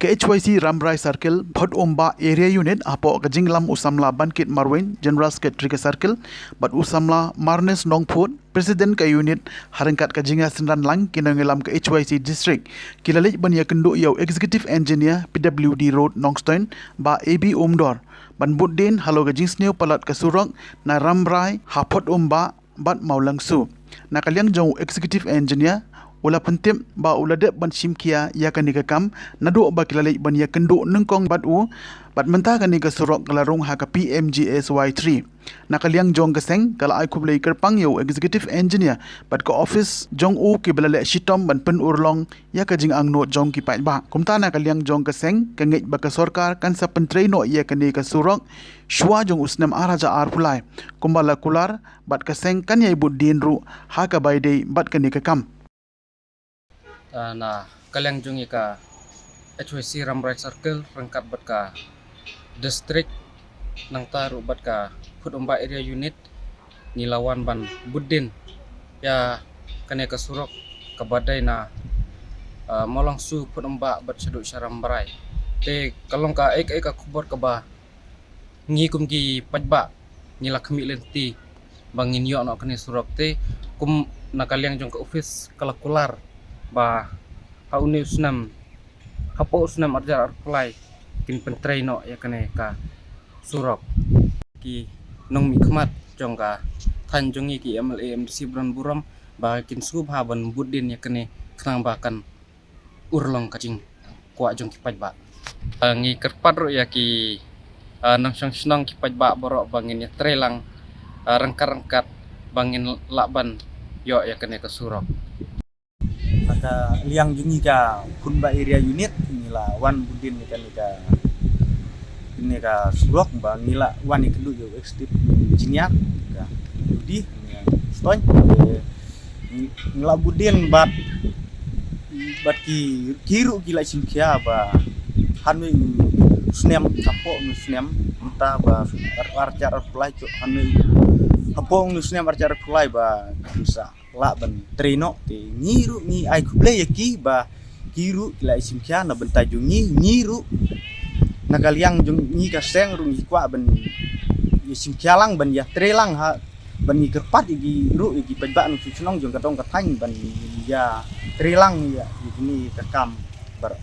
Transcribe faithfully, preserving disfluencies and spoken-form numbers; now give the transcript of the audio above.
Ka H Y C Rambrai Circle, Phot Umbah Area Unit, hapoh ka jinglam u samla Bankit Marwin, General Secretary ka Circle, bad u samla Marnes Nongphut, President ka Unit, ha ryngkat ka jingïasynran lang ki nongïalam ka H Y C District, ki la leit ban ïakynduh ïa u Executive Engineer P W D Road Nongstoiñ, Bah A B Umdor, ban bud dien halor ka jingsniew palat ka surok na Rambrai ha Phot Umbah bad Mawlangsu. Na ka liang jong u Executive Engineer, u la pyntip ba u la dep ban shim khia ïa kane ka kam, naduh ba ki la leit ban ïakynduh nyngkong bad u, bad mynta kane ka surok ka la rung ha ka P M G S Y three. Na ka liang jong ka seng, ka la ai khublei kyrpang ïa u Executive Engineer bad ka office jong u kiba la leh shitom ban pynurlong ïa ka jingangnud jong ki paidbah. Kumta na ka liang jong ka seng, ka ngeit ba ka sorkar kan sa pyntrei noh ïa kane ka surok shuwa jong u snem ar hajar arphew lai, kumba la kular, bad ka seng kan ïai bud dien ruh ha kaba ïadei bad kane ka kam. Ah, na ka liang jong ngi ka H Y C Rambrai Circle ryngkat bad ka District, nangta ruh bad ka Phot Umbah Area Unit, ngi la wan ban bud dien ïa kane ka surok kaba dei na, ah, Mawlangsu, Phot Umbah bad shaduh sha Rambrai. Te ka long kaei kaei ka khubor kaba ngi kum ki paidbah ngi la khmih lynti ba ngin ïoh noh kane surok. Te kum na ka liang jong ka office ka la kular ba ha une u snem, hapoh u snem ar hajar arphew lai, kin pyntrei noh ïa kane ka surok. Ki nongmihkhmat jong ka thaiñ jong ngi, ki M L A, M D C ba don burom, ba kin sngewbha ban bud dien ïa kane khnang ba kan urlong ka jingkwah jong ki paidbah. Ah, ngi kyrpad ruh ïa ki, ah, nongshong shnong, ki paidbah baroh ba ngin ïatrei lang, ah, ryngkat ryngkat ba ngin lah ban ïoh ïa kane ka surok. Na ka liang jong ngi ka Phot Umbah Area Unit, ngi la wan bud dien ïa kane ka, kane ka surok, ba ngi la wan ïakynduh ïa u Executive Engineer ka P W D, ngi la stoiñ. Ngi la bud dien bad, bad ki, ki ruh ki la shim khia ba ha une u snem, hapoh une u snem, mynta ba ar, ar hajar arphew lai, ha une, hapoh une u snem ar hajar arphew lai ba kin sa lah ban trei noh. Te ngi ruh ngi ai khublei ïa ki ba ki ruh ki la ïashim khia na bynta jong ngi, ngi ruh na ka liang jong ngi ka seng ruh ngi kwah ban ïashim khia lang, ban ïatrei lang ha, ban ngi kyrpad ïa ki ruh, ïa ki paidbah nongshong shnong jong ka dong ka thaiñ ban ïatrei lang ïa, ïa kine ka kam baroh.